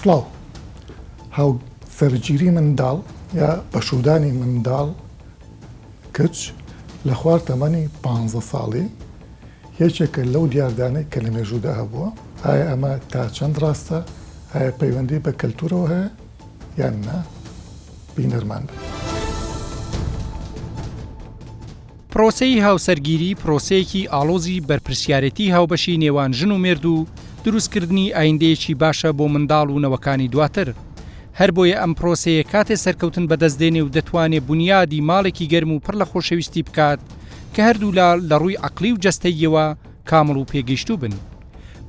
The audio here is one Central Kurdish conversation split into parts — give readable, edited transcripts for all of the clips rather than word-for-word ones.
سڵاو. هاوسەرگیری منداڵ یا بەشوودانی منداڵ، کچ، لە خوار تەمەنی پانزە ساڵی یەکێکە لەو دیاردانەی کە لە مێژوودا هەبووە. ئایا ئەمە تا چەند ڕاستە؟ ئایا پەیوەندی بە کەلتوورەوە هەیە یان نا؟ بینەرمان بن. پرۆسەی هاوسەرگیری پرۆسەیەکی ئاڵۆزی بەرپرسیارێتی هاوبەشی نێوان ژن و مێرد و دروستکردنی ئایندەیەکی باشە بۆ منداڵ و نەوەکانی دواتر. هەربۆیە ئەم پرۆسەیە کاتێ سەرکەوتن بەدەست دێنێ و دەتوانێ بونیادی ماڵێکی گەرم و پڕ لە خۆشەویستی بکات کە هەردوولا لە ڕووی عەقڵی و جەستەییەوە کامڵ و پێگەیشتوو بن.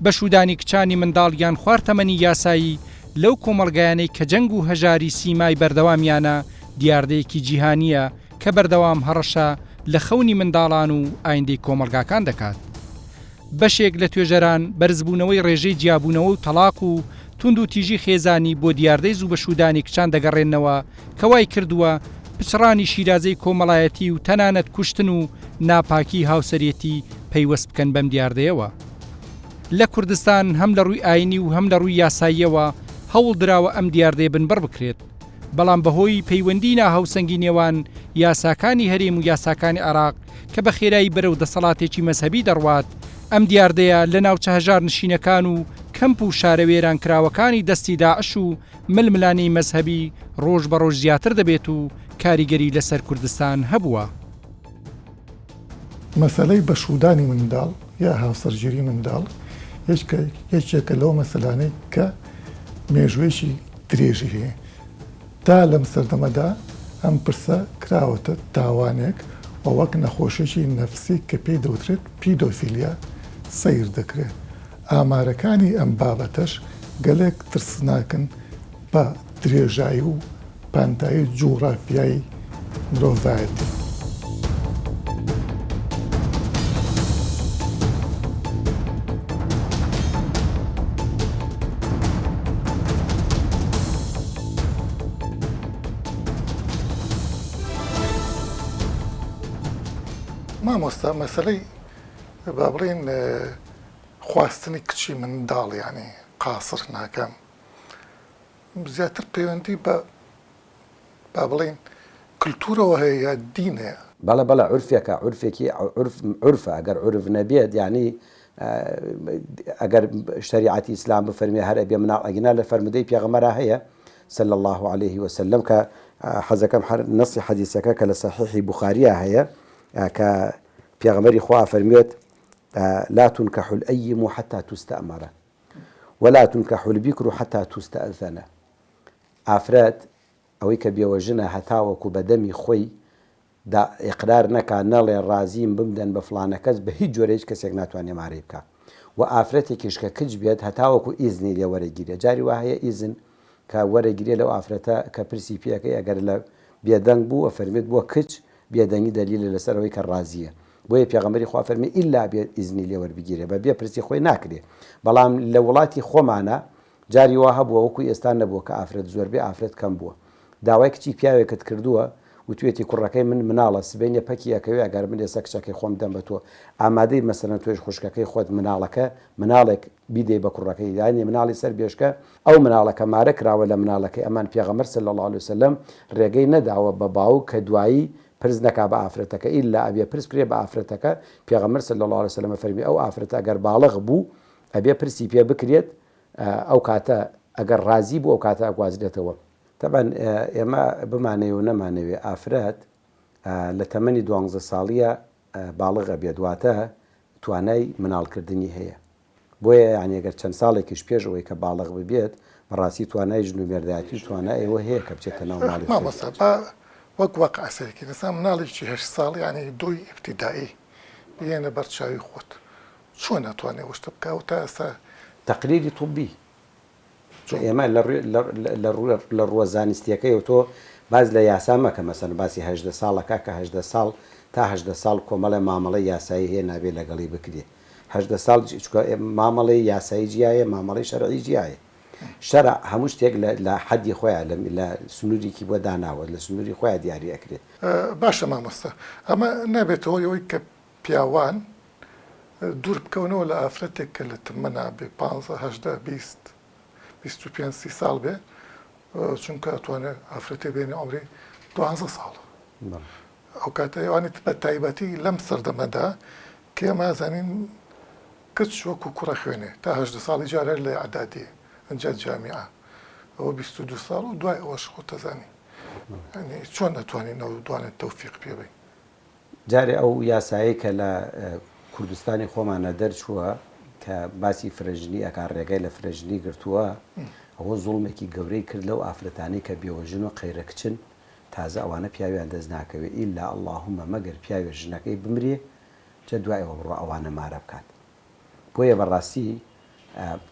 بەشوودانی کچانی منداڵ یان خوار تەمەنی یاسایی لەو کۆمەڵگایانەی کە جەنگ و هەژاری سیمای بەردەوامیانە دیاردەیەکی جیهانییە کە بەردەوام هەڕەشە لە خەونی منداڵان و ئایندەی کۆمەڵگاکان دەکات. بەشێک لە توێژەران بەرزبوونەوەی ڕێژەی جیابوونەوە و تەڵاق و توندوتیژی خێزانی بۆ دیاردەی زوو بەشوودانی کچان دەگەڕێننەوە کە وای کردووە پچڕانی شیرازەی کۆمەڵایەتی و تەنانەت کوشتن و ناپاکی هاوسەرێتی پەیوەست بکەن بەم دیاردەیەوە. لە کوردستان هەم لە ڕووی ئاینی و هەم لە ڕووی یاساییەوە هەوڵ دراوە ئەم دیاردەیە بنبڕ بکرێت، بەڵام بەهۆی پەیوەندی ناهاوسەنگی نێوان یاساکانی هەرێم و یاساکانی عێراق کە بە خێرایی بەرەو دەسەڵاتێکی مەزهەبی دەڕوات، ئەم دیاردەیە لە ناوچە هەژارنشینەکان و کەمپ و شارە وێرانکراوەکانی دەستی داعش و ململانێی مەزهەبی ڕۆژ بە ڕۆژ زیاتر دەبێت و کاریگەری لەسەر کوردستان هەبووە. مەسەلەی بەشوودانی منداڵ یا هاوسەرگیری منداڵ یەکێکە لەو مەسەلانەی کە مێژوویەکی درێژی هەیە. تا لەم سەردەمەدا ئەم پرسە کراوەتە تاوانێک و وەک نەخۆشیەکی نەفسی کە پێی دەوترێت پیدۆفیلیا سەیر دەکرێت. ئامارەکانی ئەم بابەتەش گەلێک ترسناکن بە درێژایی و پانتایی جوغرافیای مرۆڤایەتی. مامۆستا مەسەلەی با بڵێین خواستنی کچی منداڵ یانی قاسر ناکەم زیاتر پەیوەندی بە با بڵێین کلتورەوە هەیە یا دین هەیە؟ بەڵێ بەڵێ عورفێکە عورفێکی عورف عورفە ئەگەر عورف نەبێت یانی ئەگەر شەریعەتی ئیسلام بفەرمێ هەر ئەبێ مناڵ ئەگینا لە فەرموودەی پێغەمبەرا هەیە صلی الله علیه وسلم کە حەزەکەم هەر نەسی حەدیسەکە کە لە صحیحی بوخاریا هەیە کە پێغەمبەری خوا فەرموێت لا تنكح الأيم حتى تستأمر ولا تنكح البکر حتی تستأذن ئافرەت ئەوەی کە بێوەژنە هەتاوەکو بە دەمی خۆی دا ئیقرار نەکا نەڵێ ڕازیم بمدەن بە فڵانە کەس بە هیچ جۆرێ هیچ کەسێک ناتوانێ مارەی بکا وە ئافرەتێکیش کە کچ بێت هەتاوەکو ئیزنی لێ وەرەگیرێ جاری وا هەیە ئیزن کە وەرەگیرێ لەو ئافرەتە کە پرسی پێ ئەکەی ئەگەر لە بێدەنگ بوو ئەفەرمێت بۆ کچ بێدەنگی دەلیلە لەسەر ئەوەی کە ڕازیە بۆیە پێغەمبەری خوا فەرمی ئیلا بێ ئیزنی لێ وەربگیرێ بە بێ پرسی خۆی ناکرێ بەڵام لە وڵاتی خۆمانە جاری وا هەبووە وەکو ئێستا نەبووە کە ئافرەت زۆر بێ ئافرەت کەم بووە داوای کچی پیاوێکت کردووە وتوێتی کوڕەکەی من مناڵە سبەینێ پەکی ئەکەوێ ئەگەر من ئێستا کچەکەی خۆم دەم بە تۆ ئامادەی مەسەلەن تۆیش خوشکەکەی خۆت مناڵەکە مناڵێک بیدەی بە کوڕەکەی یانی مناڵی سەر بێشکە ئەو مناڵە کە مارە کراوە لە مناڵەکەی ئەمان پێغەمبەر صلی اللە علیە وسلم ڕێگەی نەداوە بە باوک کە دوایی پرس نەکا بە ئافرەتەکە ئیلا ئەبێ پرس بکرێ بە ئافرەتەکە پێغەمبەر صلی اللە علیە وسلم فەرمی ئەو ئافرەتە ئەگەر باڵغ بوو ئەبێ پرسی پێ بکرێت ئەو کاتە ئەگەر ڕازی بوو ئەو کاتە ئەگوازرێتەوە. تەبعەن ئێمە بمانەوێ و نەمانەوێ ئافرەت لە تەمەنی دوانزە ساڵیە باڵغ ئەبێت واتە توانای مناڵ کردنی هەیە بۆیە یانی ئەگەر چەند ساڵێکیش پێش ئەوەی کە باڵغ ببێت بەڕاستی توانای ژن و مێردایەتی و توانای ئەوە هەیە کە بچێتە ناو ماڵی خۆی. مامۆستا با وەک واقع سەیرکەین ئێستا مناڵێکی هەشت ساڵ یانی دووی ئیبتیدائی بیهێنە بەر چاوی خۆت چۆن ئەتوانێ ئەو شتە بکا و تا ئێستا. تەقریری طبی چون ئێمە لە ڕووە زانستیەکەیەوە تۆ باس لە یاسا مەکە مەسەلەن باسی 18 ساڵ ئەکا کە 18 ساڵ تا 18 ساڵ کۆمەڵێ مامەڵەی یاسایی هەیە نابێ لەگەڵی بکرێ 18 ساڵ چونکە مامەڵەی یاسایی جیایە مامەڵەی شەرعی جیایە شەرع هەموو شتێک لە حەدی خۆیان لە سنوورێکی بۆ داناوە لە سنووری خۆیان دیاری ئەکرێ. باشە مامۆستا ئەمە نابێتە هۆی ئەوەی کە پیاوان دوور بکەونەوە لە ئافرەتێک کە لە تمەنا بێ پانزە هەژدە 20. 25 سی ساڵ بێ چونکە ئەتوانێ ئافرەتێ بێنێ عومری دوانزە ساڵ ئەو کاتە ئەوانی بە تایبەتی لەم سەردەمەدا کە ئێمە ئەزانین کچ وەکو کوڕە خوێنێ تا 18 ساڵی جار هەر لە ئەعدادیە ئەنجا جامیعە ئەوە 22 ساڵ و دوای ئەوەش خۆت ئەزانی یانی چۆن ئەتوانین ئەو دوانە تەوفیق پێ بەین؟ جارێ ئەو یاسایەی کە لە کوردستانی خۆمانە دەرچووە کە باسی فرەژنی ئەکا ڕێگای لە فرەژنی گرتووە ئەوە زوڵمێکی گەورەی کرد لەو ئافرەتانەی کە بێوەژن و قەیرە کچن تازە ئەوانە پیاویان دەست ناکەوێ ئیلا اللهم مەگەر پیاوێ ژنەکەی بمرێ جا دوای ئەوە بڕوا ئەوانە مارە بکات بۆیە بەڕاستی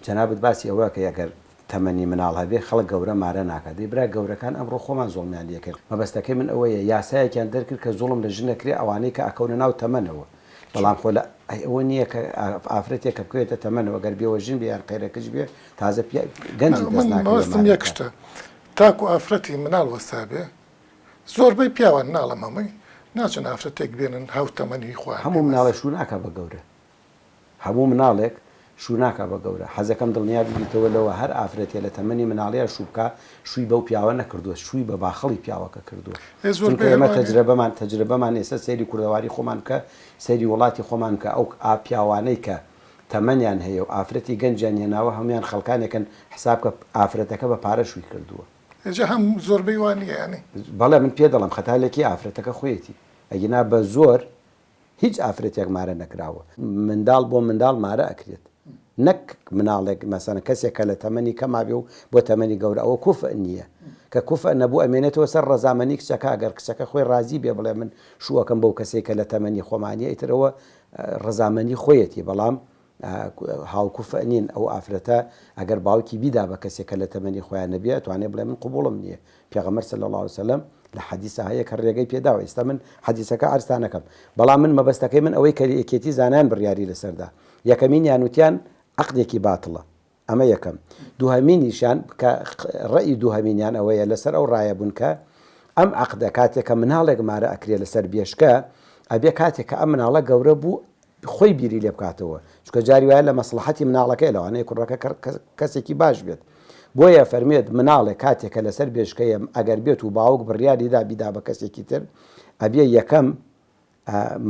جەنابت باسی ئەوە ئەکەی ئەگەر تەمەنی مناڵ هەبێ خەڵک گەورە مارە ناکات دەی برا گەورەکان ئەمڕۆ خۆمان زوڵمیان لێکرد مەبەستەکەی من ئەوەیە یاسایەکیان دەرکرد کە زوڵم لە ژن ئەکرێ ئەوانەی کە ئەکەونە ناو تەمەنەوە بەڵام خۆ لە ئەی ئەوە نییە کە ئافرەتێک کە بکەوێتە تەمەنەوە گەر بێوەژن بێ یان قەیرە کچ بێ تازە پیا گەنجی دەست من ناکەوێ مەبەستم مارە یەک بکات. شتە تاکو ئافرەتی مناڵ وەستابێ زۆربەی پیاوان ناڵێم هەمووی ناچن ئافرەتێک بێنن هاوتەمەنی خۆیان بێ هەموو بەس. مناڵێ شوو ناکا بە گەورە. هەموو مناڵێک شوو ناکا بە گەورە. حەزەکەم دڵنیا ببیتەوە لەوە هەر ئافرەتێ لە تەمەنی مناڵیا شوو بکا شووی بەو پیاوە نەکردووە شووی بە باخەڵی پیاوەکە کردووە ئێ چونکە زۆربەی ئێمە هەر وانیە. تەجرەبەمان تەجرەبەمان ئێستا سەیری کوردەواری خۆمان بکە سەیری وڵاتی خۆمان بکە ئەو ئا پیاوانەی کە تەمەنیان هەیە و ئافرەتی گەنجیان هێناوە هەموویان خەڵکانێکن حساب کە ئافرەتەکە بە پارە شووی کردووە. ئێ جا هەم زۆربەی وا نیە یانی. بەڵێ من پێ دەڵێم خەتا لەکی ئافرەتەکە خۆیەتی ئەگینا بە زۆر هیچ ئافرەتێک مارە نەکراوە. منداڵ بۆ منداڵ مارە ئەکرێت نەک مناڵێک مەسەلەن کەسێک کە لە تەمەنی کەما بێ و بۆ تەمەنی گەورە ئەوە کوفئ نییە کە کوفئ نەبوو ئەمێنێتەوە سەر ڕەزامەنی کچەکە ئەگەر کچەکە خۆی ڕازی بێ بڵێ من شووەکەم بەو کەسەی کە لە تەمەنی خۆمانیە ئیتر ئەوە ڕەزامەنی خۆیەتی بەڵام هاوکوفئ نین ئەو ئافرەتە ئەگەر باوکی بیدا بە کەسێک کە لە تەمەنی خۆیان نەبێ ئەتوانێ بڵێ من قبوڵم نییە پێغەمبەر صلی اللە علیە وسلم لە حەدیسا هەیە کە ڕێگەی پێداوە ئێستا من حەدیسەکە عەرزتان ئەکەم بەڵام من مەبەستەکەی من ئەوەی کە یەکێتی زانایان بڕیاری لەسەردا یەکەمینیان وتیان عەقدێکی باتڵە ئەمە یەکەم دووهەمینیشیان کە ڕەئی دووهەمینیان ئەوەیە لەسەر ئەو ڕایە بوون کە ئەم عەقدە کاتێک کە مناڵێک مارە ئەکرێ لەسەر بێشکە ئەبێ کاتێک کە ئەم مناڵە گەورە بوو خۆی بیری لێ بکاتەوە چونکە جاری وایە لە مەسڵەحەتی مناڵەکەی لەوانەیە کوڕەکە کەسێکی باش بێت بۆیە فەرمێت مناڵێک کاتێک کە لەسەر بێشکەیە ئەگەر بێت و باوک بڕیاری دا بیدا بە کەسێکی تر ئەبێ یەکەم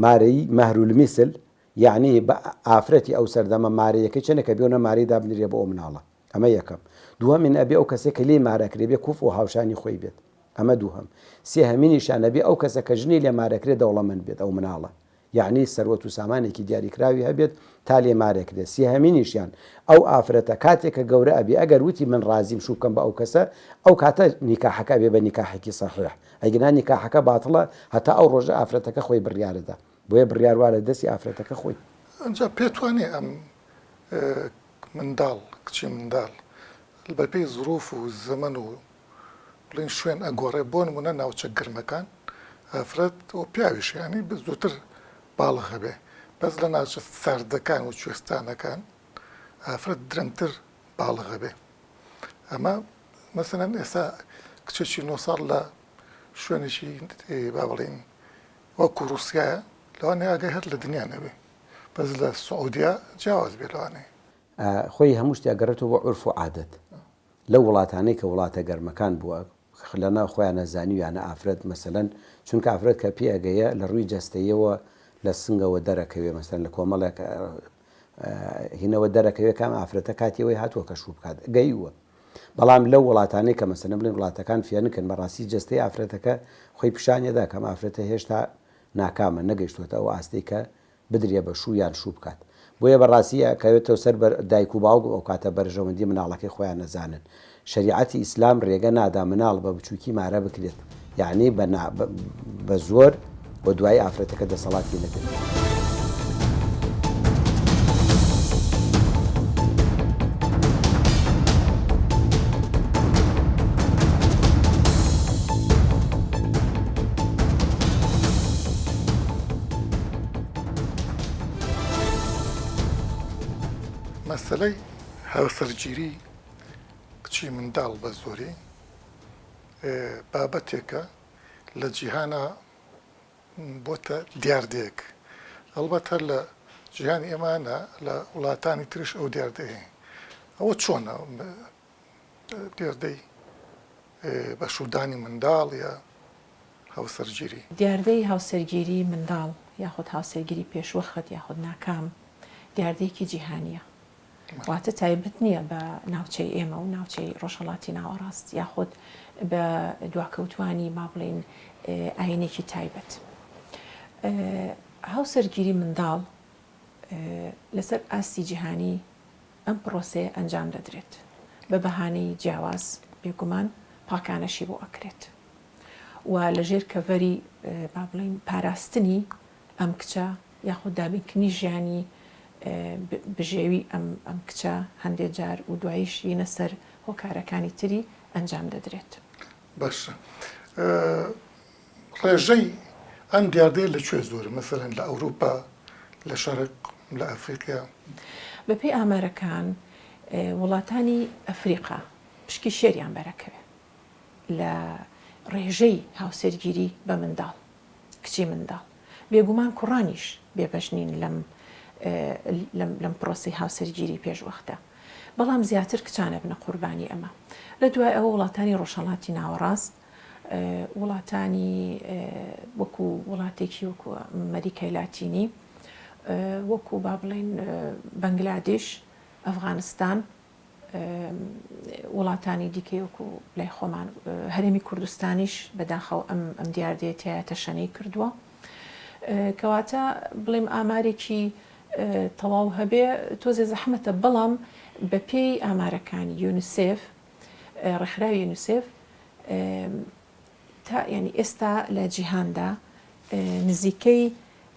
مارەی مەهرولمیسل یعنی بە ئافرەتی ئەو سەردەمە مارەیەکەی چەندە کە بێونە مارەی دابنرێ بۆ ئەو مناڵە ئەمە یەکەم دووەمین ئەبێ ئەو کەسێک کە لێی مارەکرێ بێ کوف و هاوشانی خۆی بێت ئەمە دووهەم سێهەمینیشان ئەبێ ئەو کەسە کە ژنی لێ مارەکرێ دەوڵەمەند بێت ئەو مناڵە یەعنی سەروەت و سامانێکی دیاریکراوی هەبێت تا لێ مارێک دێت، سێهەمینیشیان ئەو ئافرەتە کاتێک کە گەورە ئەبێ ئەگەر وتی من ڕازیم شوو بکەم بە ئەو کەسە ئەو کاتە نیکاحەکە ئەبێ بە نیکاحێکی سەحیح ئەگینا نیکاحەکە باتڵە هەتا ئەو ڕۆژە ئافرەتەکە خۆی بڕیارەدا بۆیە بڕیار وا لە دەستی ئافرەتەکە خۆی. ئینجا پێت وانیە ئەم منداڵ کچی منداڵ بەپێی زروف و زەمەن و بڵێین شوێن ئەگۆڕێ بۆ نمونە ناوچە گەرمەکان ئافرەت و پیاویش یانی زووتر باڵغ ئەبێ بەس لە ناوچە ساردەکان و کوێستانەکان ئافرەت درەنگتر باڵغ ئەبێ ئەمە مەسەلەن ئێستا کچێکی نۆ ساڵ لە شوێنێکی با بڵێین وەکو ڕوسیایە لەوانەیە ئاگای هەر لە دنیا نەبێ بەس لە سعودیا جیاواز بێ لەوانەیە. خۆی هەموو شتێ ئەگەڕێتەوە بۆ عورف و عادەت لەو وڵاتانەی کە وڵاتە گەرمەکان بووە لە ناو خۆیانە زانیویانە ئافرەت مەسەلەن چونکە ئافرەت کە پێ ئەگەیە لە ڕووی جەستەیەوە لە سنگەوە دەرەکەوێ مەسەلەن لە کۆمەڵێک هینەوە دەرەکەوێ کام ئافرەتە کاتی ئەوەی هاتووە کە شوو بکات گەیوە بەڵام لەو وڵاتانەی کە مەسەلەن بڵێن وڵاتەکان فێنکن بەڕاستی جەستەی ئافرەتەکە خۆی پیشانیەدا کەم ئافرەتە هێشتا ناکامە نەگەیشتووەتە ئەو ئاستەی کە بدرێ بە شوو یان شوو بکات بۆیە بە ڕاستی ئەکەوێتەوە سەر بەر دایک و باوک ئەوکاتە بەرژەوەندی مناڵەکەی خۆیان ئەزانن شەریعەتی ئیسلام رێگە نادا مناڵ بە بچوکی مارە بکرێت یەعنی بە نا بە زۆر و دوایی ئافرەتەکە دەسەڵاتی نەبێت. مەسەلەی هاوسەرگیری کچی منداڵ بە زۆری بابەتێکە لە جیهانا بۆتە دیاردەیەک، هەڵبەت هەر لە جیهانی ئێمە نا لە وڵاتانی تریش ئەو دیاردەیە هەیە. ئەوە چۆنە؟ دیاردەی بەشوودانی منداڵ یا هاوسەرگیری؟ دیاردەی هاوسەرگیری منداڵ یاخود هاوسەرگیری پێشوەخت یاخود ناکام دیاردەیەکی جیهانییە. واتە تایبەت نییە بە ناوچەی ئێمە و ناوچەی ڕۆژهەڵاتی ناوەڕاست یاخود بە دواکەوتوانی با بڵێین ئاینێکی تایبەت. هاوسەرگیری منداڵ لەسەر ئاستی جیهانی ئەم پرۆسەیە ئەنجام دەدرێت بە بەهانەی جیاواز بێگومان پاکانەشی بۆ ئەکرێت و لەژێر کەڤەری با بڵێین پاراستنی ئەم کچە یاخود دابینکردنی ژیانی بژێوی ئەم ئەم کچە هەندێ جار و دواییش یینە سەر هۆکارەکانی تری ئەنجام دەدرێت. باشە ڕێژەی ئەم دیاردەیە لە کوێ زۆرە مەسەلەن لە ئەوروپا لە شەرق لە ئەفریقیا؟ بەپێی ئامارەکان وڵاتانی ئەفریقا پشکی شێریان بەرەکەوێ لە ڕێژەی هاوسەرگیری بە منداڵ کچی منداڵ بێگومان کوڕانیش بێبەش نین لەم لەم پرۆسەی هاوسەرگیری پێشوەختە بەڵام زیاتر کچان ئەبنە قوربانی ئەمە لە دوای ئەوە وڵاتانی ڕۆژهەڵاتی ناوەڕاست وڵاتانی وەکو وڵاتێکی وەکو ئەمریکای لاتینی وەکو با بڵێین بەنگلادیش ئەفغانستان وڵاتانی دیکەی وەکو لای خۆمان هەرێمی کوردستانیش بەداخەوە ئەم ئەم دیاردەیە تیایا تەشەنەی کردووە کەواتە بڵێم ئامارێکی تەواو هەبێ تۆزێ زەحمەتە بەڵام بەپێی ئامارەکانی یونیسێف ڕێکخراوی یونیسێف تا یعنی ئێستا لە جیهاندا نزیکەی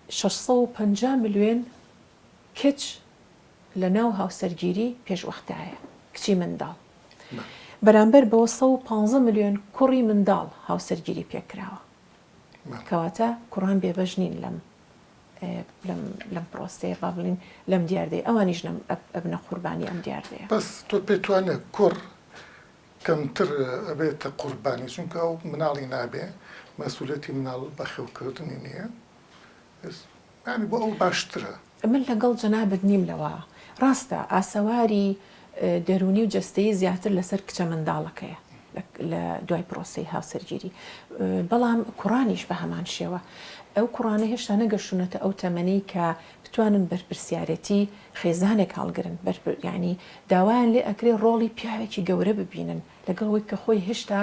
650 ملیۆن کچ لە ناو هاوسەرگیری پێشوەختایە، کچی منداڵ. بەرامبەر بەوە 115 ملیۆن کوڕی منداڵ هاوسەرگیری پێکراوە. کەواتە کوڕان بێبەش نین لەم لەم لەم پرۆسەیە با بڵێین لەم دیاردەیە ئەوانیش نەم ئەبنە قوربانی ئەم دیاردەیە. بەس تۆ پێت وانیە کوڕ کەمتر ئەبێتە قوربانی چونکە ئەو مناڵی نابێ مەسئولیەتی مناڵ بەخێوکردنی نیە یانی بۆ ئەو باشترە. من لەگەڵ جەنابت نیم لەوە. ڕاستە ئاسەواری دەروونی و جەستەیی زیاتر لەسەر کچە منداڵەکەیە لە دوای پرۆسەی هاوسەرگیری، بەڵام کوڕانیش بە هەمان شێوە. ئەو کوڕانە هێشتا نەگەشتوونەتە ئەو تەمەنەی کە بتوانن بەرپرسیارێتی خێزانێک هەڵگرن، یانی داوایان لێ ئەکرێ ڕۆڵی پیاوێکی گەورە ببینن. لەگەڵ ئەوەی کە خۆی هێشتا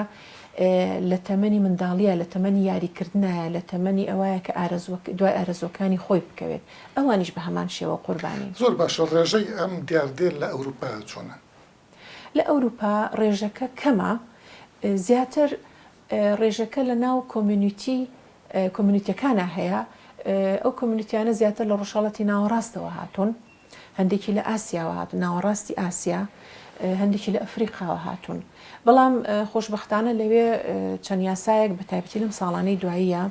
لە تەمەنی منداڵییە، لە تەمەنی یاریکردنایە، لە تەمەنی ئەوایە کە ئارەزووە دوای ئارەزووەکانی خۆی بکەوێت، ئەوانیش بە هەمان شێوە قوربانین. زۆر باشە ڕێژەی ئەم دیاردەیە لە ئەوروپا چۆنە؟ لە ئەوروپا ڕێژەکە کەمە، زیاتر ڕێژەکە لە ناو کۆمیونیتی کۆمیونیتیەکانا هەیە، ئەو کۆمیونیتیانە زیاتر لە ڕۆژهەڵاتی ناوەڕاستەوە هاتوون. هەندێکی لە ئاسیاوە هاتوون، ناوەڕاستی ئاسیا، هەندێکی لە ئەفریقاوە هاتوون. بەڵام خۆشبەختانە لەوێ چەند یاسایەک بە تایبەتی لەم ساڵانەی دواییە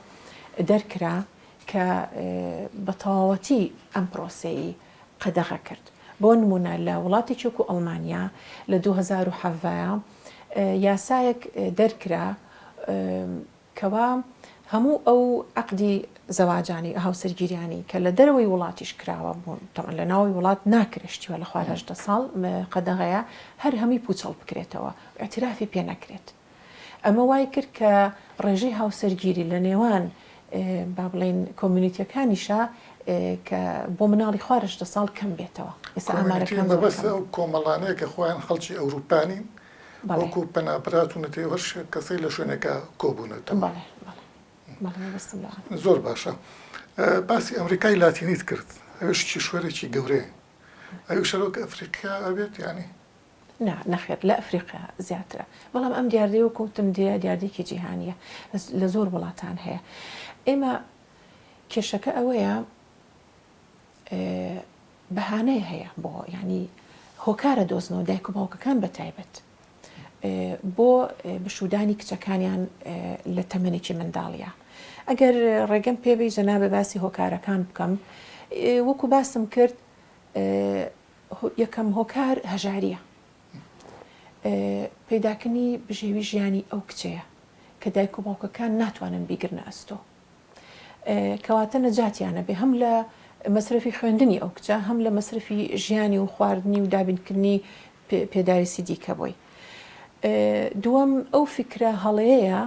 دەرکرا کە بە تەواوەتی ئەم پرۆسەی قەدەغە کرد. بۆ نموونە لە وڵاتێکی وەکو ئەڵمانیا لە 2017 یاسایەک دەرکرا کەوا هەموو ئەو عەقدی زەواجانەی، هاوسەرگیریانەی کە لە دەرەوەی وڵاتیش کراوە، تەبعەن لە ناوەوەی وڵات ناکرێ شتی وا لە خوار 18 ساڵ قەدەغەیە، هەر هەمووی پووچەڵ بکرێتەوە، ئیعتیرافی پێ نەکرێت. ئەمە وای کرد کە ڕێژەی هاوسەرگیری لە نێوان با بڵێین کۆمیونیتیەکانیشا کە بۆ مناڵی خوار 18 ساڵ کەم بێتەوە. ئێستا ئامارەکان زۆر کۆمیونیتی مەبەست ئەو کۆمەڵانەیە کە خۆیان خەڵکی ئەوروپا نین، وەکو پەنابەر هاتوونەتە ئێوە هەر کەسەی لە شوێنێکا کۆبوونەتەوە. بەڵێ بەڵێ بەڵێ مەبەستم لەوانە. زۆر باشە باسی ئەمریکای لاتینیت کرد ئەوێش کیشوەرێکی گەورەیە ئەویش هەر وەک ئەفریقیا ئەبێت یانی؟ نا نەخێر لە ئەفریقیا زیاترە بەڵام ئەم دیاردەیە وەکو وتم دیاردەیەکی جیهانیە لە زۆر وڵاتان هەیە ئێمە کێشەکە ئەوەیە بەهانەی هەیە بۆ یانی هۆکارە دۆزنەوە دایک و باوکەکان بە تایبەت بۆ بشودانی کچەکانیان لە تەمەنێکی منداڵیە ئەگەر ڕێگەم پێبی جەنابە باسی هۆکارەکان بکەم وەکو باسم کرد یەکەم هۆکار هەژاریە پەیداکردنی بژێوی ژیانی ئەو کچەیە کە دایک و باوکەکان ناتوانن بیگرنە ئەستۆ کەواتە نەجاتیان ئەبێ هەم لە مەسرەفی خوێندنی ئەو کچە هەم لە مەسرەفی ژیانی و خواردنی و دابینکردنی پێداویستی دیکە بۆی. دووەم ئەو فیکرە هەڵەیەیە،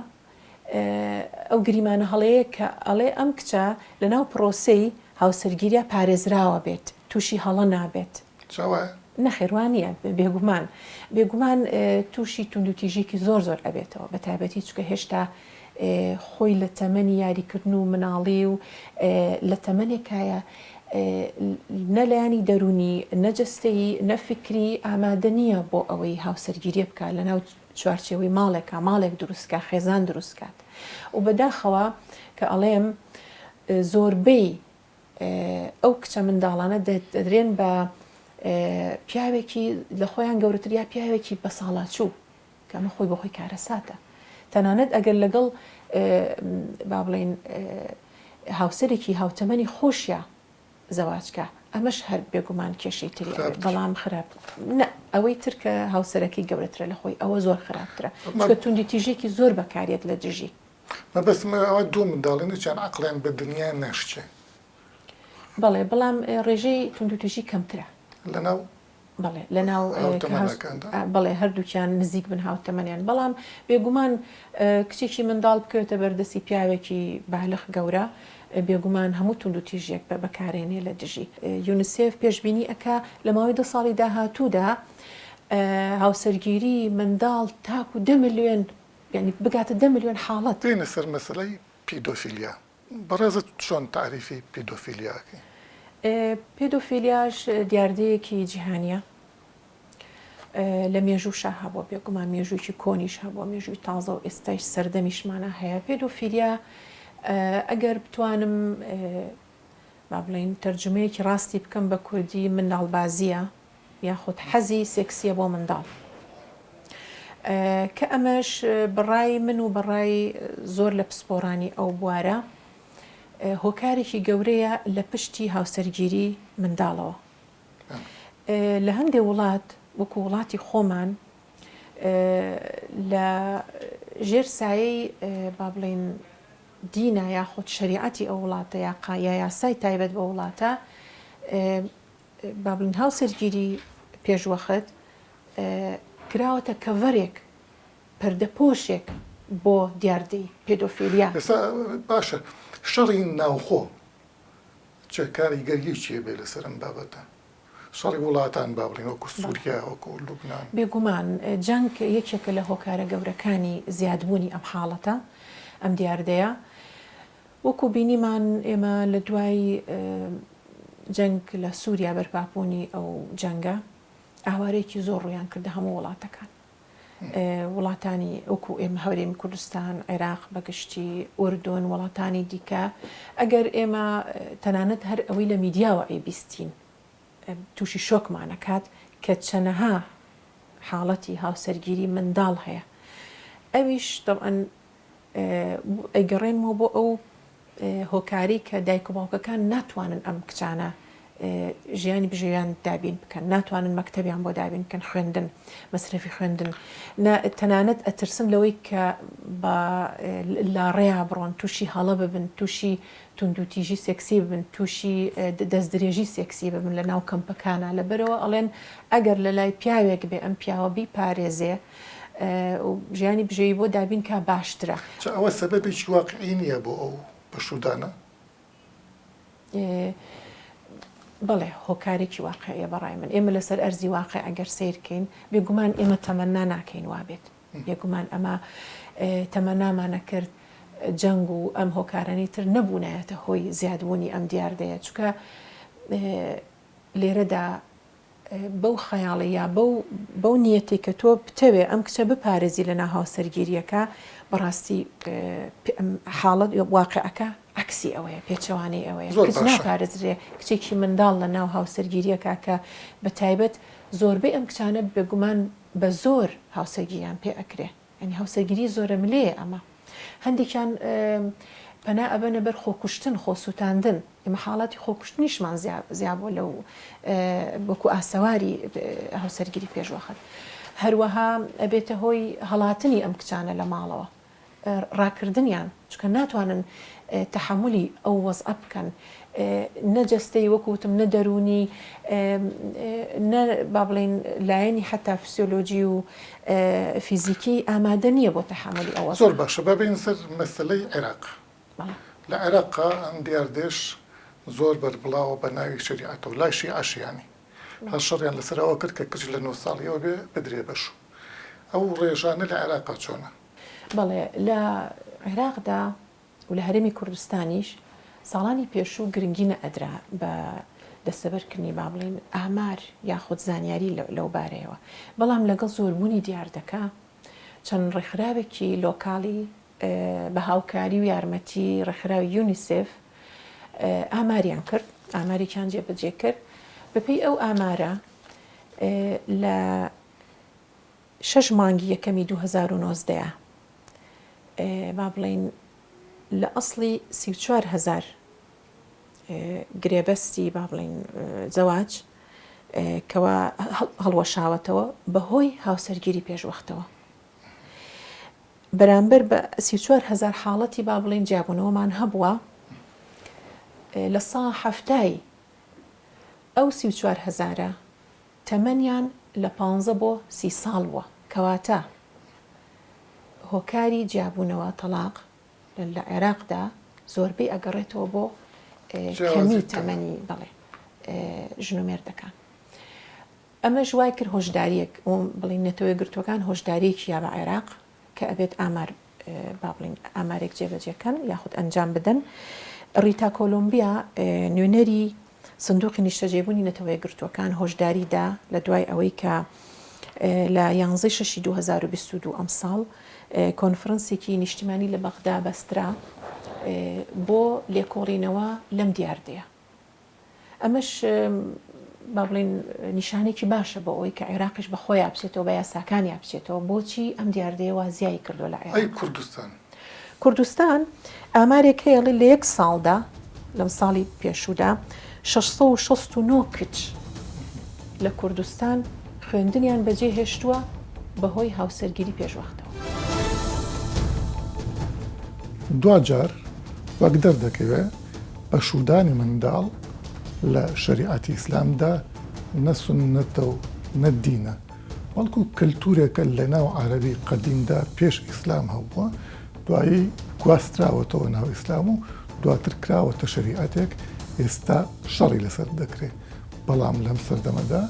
ئەو گریمانە هەڵەیە کە ئەڵێ ئەم کچە لەناو پڕۆسەی هاوسەرگیریا پارێزراوە بێت، تووشی هەڵە نابێت. جا وایە؟ نەخێر وا نییە، بێگومان بێگومان تووشی توندوتیژیەکی زۆر زۆر ئەبێتەوە، بەتایبەتی چونکە هێشتا خۆی لە تەمەنی یاریکردن و مناڵی و لە تەمەنێکایە نە لایەنی دەروونی، نە جەستەیی، نە فیکری ئامادە نییە بۆ ئەوەی هاوسەرگیریە بکات لەناو چوارچێوەی ماڵێکا، ماڵێک دروست کا، خێزان دروست کات و بەداخەوە کە ئەڵێم زۆربەی ئەو کچە منداڵانە دەدرێن بە پیاوێکی لە خۆیان گەورەتر یا پیاوێکی بەساڵاچوو کە ئەمە خۆی بۆ خۆی کارەساتە تەنانەت ئەگەر لەگەڵ با بڵێین هاوسەرێکی هاوتەمەنی خۆشیا زەواج کا ئەمەش هەر بێگومان کێشەی تری ئەبێت بەڵام خراپ نە ئەوەی تر کە هاوسەرەکەی گەورەترە لە خۆی ئەوە زۆر خراپترە چونکە توندوتیژیەکی زۆر بەکارێت لە دژی. مەبەستم ئەوە دوو منداڵن هیچیان عەقڵیان بە دنیا ناشچێ. بەڵێ بەڵام ڕێژەی توندوتیژی کەمترە. لەناو بەڵێ لەناو هاوتەمەنەکاندا؟ بەڵێ هەردووکیان نزیک بن هاوتەمەنیان بەڵام بێگومان کچێکی منداڵ بکەوێتە بەردەستی پیاوێکی بالغ گەورە بێگومان هەموو توندوتیژیەک بە بەکارێنێ لە دژی. یونسێف پێشبینی ئەکا لە ماوەی دە ساڵی داهاتوودا هاوسەرگیری منداڵ تاکو دە ملیۆن یانی بگاتە دە ملیۆن حاڵەت. بێینە سەر مەسەلەی پیدۆفیلیا. بەڕێزت چۆن تاریفی پیدۆفیلیا ئەکەی؟ پێدۆفیلیاش دیاردەیەکی جیهانیە لە مێژووشا هەبووە بێگومان مێژوویەکی کۆنیش هەبووە مێژووی تازە و ئێستایش سەردەمیشمانە هەیە پێدۆفیلیا ئەگەر بتوانم با بڵێین تەرجومەیەکی ڕاستی بکەم بە کوردی منداڵبازیە یاخود حەزی سێکسیە بۆ منداڵ کە ئەمەش بەڕای من و بەڕای زۆر لە پسپۆرانی ئەو بوارە هۆکارێکی گەورەیە لە پشتی هاوسەرگیری منداڵەوە لە هەندێ وڵات وەکو وڵاتی خۆمان لە ژێر سایەی با بڵین دینە یاخود شەریعەتی ئەو وڵاتە یا یاسای تایبەت بە وڵاتە با بڵێین هاوسەرگیری پێشوەخت کراوەتە کەڤەرێک، پەردەپۆشێک بۆ دیاردەی پێدۆفیلیا. ئێستا باشە شەڕی ناوخۆ چ کاریگەرییەکی هەبێ لەسەر ئەم بابەتە؟ شەڕی وڵاتان با بڵێین وەکو سووریا، وەکو لوبنان. بێگومان جەنگ یەکێکە لە هۆکارە گەورەکانی زیادبوونی ئەم حاڵەتە، ئەم دیاردەیە. وەکو بینیمان ئێمە لە دوای جەنگ لە سوریا بەرپابوونی ئەو جەنگە ئاوارەیەکی زۆر ڕوویان کردە هەموو وڵاتەکان وڵاتانی وەکو ئێمە هەرێمی کوردستان عێراق بەگشتی ئوردون وڵاتانی دیکە ئەگەر ئێمە تەنانەت هەر ئەوەی لە میدیاوە ئەیبیستین تووشی شۆکمان ئەکات کە چەنەها حاڵەتی هاوسەرگیری منداڵ هەیە ئەویش تەبعەن ئەیگەڕێنمەوە بۆ ئەو هۆکارەی کە دایک و باوکەکان ناتوانن ئەم کچانە ژیانی بژێویان دابین بکەن ناتوانن مەکتەبیان بۆ دابین بکەن خوێندن مەسرەفی خوێندن تەنانەت ئەترسن لەوەی کە بە لاڕێیا بڕۆن تووشی هەڵە ببن تووشی توندوتیژی سێکسی ببن تووشی دەستدرێژی سێکسی ببن لە ناو کەمپەکانە لەبەرەوە ئەڵێن ئەگەر لە لای پیاوێک بێ ئەم پیاوە بیپارێزێ ژیانی بژێوی بۆ دابین کا باشترە. جا ئەوە سەبەبێکی واقعی نییە بۆ ئەو پشوودانە؟ بەڵێ هۆکارێکی واقعیە بەڕای من ئێمە لەسەر ئەرزی واقع ئەگەر سەیر کەین بێگومان ئێمە تەمەنا ناکەین وابێت بێگومان ئەمە تەمەنامانە کرد جەنگ و ئەم هۆکارانەی تر نەبوونایەتە هۆی زیادبوونی ئەم دیاردەیە چونکە لێرەدا بەو خەیاڵی یا بەو بەو نیەتەی کە تۆ بتەوێ ئەم کچە بپارێزی لە ناو هاوسەرگیریەکە بەڕاستی حاڵەت واقعەکە عەکسی ئەوەیە پێچەوانەی ئەوەیە زۆر کچ باشە. ناپارێزرێ کچێکی منداڵ لە ناو هاوسەرگیریەکە کە بە تایبەت زۆربەی ئەم کچانە بێگومان بە زۆر هاوسەرگیریان پێ ئەکرێ یانی هاوسەرگیری زۆرەملێیە ئەمە. هەندێکیان پەنا ئەبەنە بەر خۆکوشتن، خۆسووتاندن. ئێمە حاڵەتی خۆکوشتنیشمان زیابووە لەو وەکو ئاسەواری هاوسەرگیری پێشوەخت. هەروەها ئەبێتە هۆی هەڵاتنی ئەم کچانە لە ماڵەوە. ڕاکردنیان چونکە ناتوانن تەحەمولی ئەو وەزعە بکەن نە جەستەی وەکو وتم نە دەروونی نە با بڵێین لایەنی حەتا فسیۆلۆجی و فیزیکی ئامادە نییە بۆ تەحەمولی ئەو وەزعە. زۆر باشە با بێین سەر مەسەلەی عێراق. لە عێراقا ئەم دیاردەیەش زۆر بەربڵاوە بە ناوی شەریعەتەوە لای شیعەش یانی هەر شەڕیان لەسەر ئەوە کرد کە کچ لە نۆ ساڵیەوە بێ بدرێ بە شوو. ئەو ڕێژانە لە عێراقا چۆنە؟ بەڵێ لە عێراقدا و لە هەرێمی کوردستانیش ساڵانی پێشوو گرنگی نەئەدرا بە دەستەبەرکردنی با بڵێین ئامار یاخود زانیاری لەو بارەیەوە، بەڵام لەگەڵ زۆربوونی دیاردەکە چەند ڕێکخراوێکی لۆکاڵی بە هاوکاری و یارمەتی ڕێکخراوی یونیسێف ئاماریان کرد، ئامارێکیان جێبەجێ کرد، بەپێی ئەو ئامارە لە شەش مانگی یەکەمی 2019 با بڵێین لە ئەسڵی 34 هەزار گرێبەستی با بڵێین زەواج کەوا هەڵوەشاوەتەوە بەهۆی هاوسەرگیری پێشوەختەوە بەرامبەر بە 34 هەزار حاڵەتی با بڵێین جیابوونەوەمان هەبووە لە سا حەفتای ئەو 34 هەزارە تەمەنیان لە پانزە بۆ سی ساڵ بووە، کەواتە هۆکاری جیابوونەوە، تەڵاق، لە عێراقدا زۆربەی ئەگەڕێتەوە بۆ کەمی تەمەنی بەڵێ ژن و مێردەکان. ئەمەش وای کرد هۆشداریەک بڵین نەتەوە یەکگرتووەکان هۆشداریەکی یا بە عێراق کە ئەبێت ئامار با بڵین ئامارێک جێبەجێ کەن یاخود ئەنجام بدەن. ڕیتا کۆلۆمبیا نوێنەری سندوقی نیشتەجێبوونی نەتەوە یەکگرتووەکان هۆشداری دا لە دوای ئەوەی کە لە یانزەی شەشی 2022 ئەمساڵ کۆنفرنسێکی نیشتیمانی لە بەغدا بەسترا بۆ لێکۆڵینەوە لەم دیاردەیە. ئەمەش با بڵێین نیشانێکی باشە بۆ ئەوەی کە عێراقیش بە خۆیا بچێتەوە بە یاساکانیا بچێتەوە بۆچی ئەم دیاردەیە وا زیای کردووە لە عێراق. ئەی کوردستان؟ کوردستان ئامارێک هەیە ئەڵێ لە یەک ساڵدا لەم ساڵی پێشوودا 669 کچ لە کوردستان خوێندنیان بەجێ هێشتووە بەهۆی هاوسەرگیری پێشوەختەوە. دواجار وەک دەردەکەوێ بەشوودانی منداڵ لە شەریعەتی ئیسلامدا نە سوننەتە و نە دینە، بەڵکو کەلتورێکە لەناو عەرەبی قەدیمدا پێش ئیسلام هەبووە، دوایی گواستراوەتەوە ناو ئیسلام و دواتر کراوەتە شەریعەتێک ئێستا شەڕی لەسەر دەکرێ، بەڵام لەم سەردەمەدا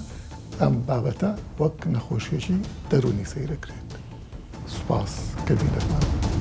ئەم بابەتە وەک نەخۆشیەکی دەروونی سەیرەکرێت. سوپاس کە بینەرمان بوون.